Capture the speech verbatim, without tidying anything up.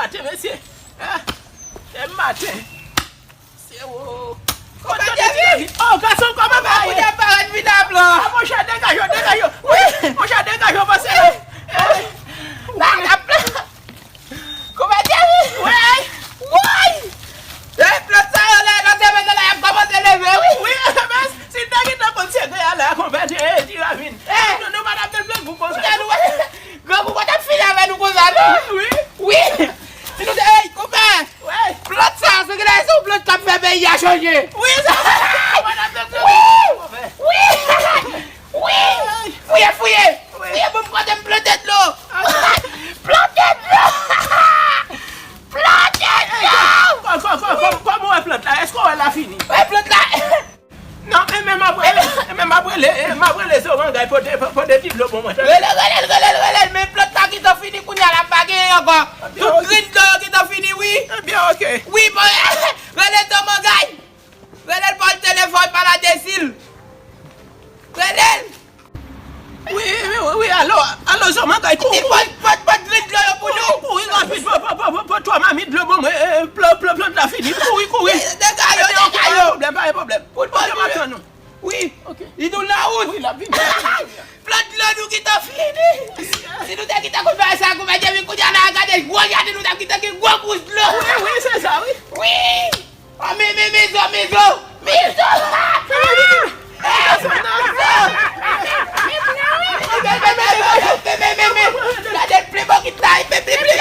Maten, mesye. Ah, se maten. Se ou. Konpè Jerry! Oh, gason, kòman bagay ye? Ou te parèt vin a plan. Ah, monchè, degaje w, degaje w. Wi! Monchè, degaje w, paske. Bagay ap plan. Konpè Jerry! Wi! Woy! E, plan sa yo, lè, lòt semèn nan la, y ap kòmanse leve, wi! Wi, men si n te gentan konn sekrè a la, konpè Jerry, ti ravin. Nou, nou pa t ap bezwen pou konsa. Kounye a nou wè, grangou pa t ap fini avè nou konsa, non? Wi, wi. Wi! Si nou te, ey, konpè! Wi! Plant sa, se gen se yon plant k ap fè peyi a chanje. Wi, sa. Wi! Wi! Wi! Fouye, fouye! Fouye pou m kote m plante dlo! Plante dlo! Plante dlo! Kò, kò, kò, kò, kòman w wè plant la? Èske w wè l la fini? Wè plant la! Non, e men m ap rele, e men m ap rele, e m ap rele Zomangay pote, pote ti dlo pou mwen. Rele, rele, rele, rele, men plant la gentan fini kounye a la, pa genyen ankò. Tout grenn dlo yo gentan fini, wi. Ebyen, oke. Wi, bon, rele Zomangay. Rele l pa l telefòn, pa la desil. Rele l. Wi, wi, wi, wi, alo, alo, Zomangay, kouri. Li pot, pot, pot grenn dlo yo pou nou. Kouri rapid, pot, pot, pot, pot, pot twa mamit dlo pou mwen, e, plant, plant, plant la fini, kouri, kouri. Dega yo, dega yo. Pa gen pwoblèm, pa gen pwoblèm. Kout bò, m ap tann ou. Wi. Oke. Li tou nan wout. Wi, l ap vini. Plant dlo nou gentan fini. Si nou te gentan konn bagay sa, konpè Jerry, kounye a la, gade, gwo jaden nou t ap gentan gen gwo kouch dlo. Wi, wi, se sa, wi. Wi. Oh, men, men, men zo, men zo. Men zo. Gade pli bon ki tay, pli, pli, pli.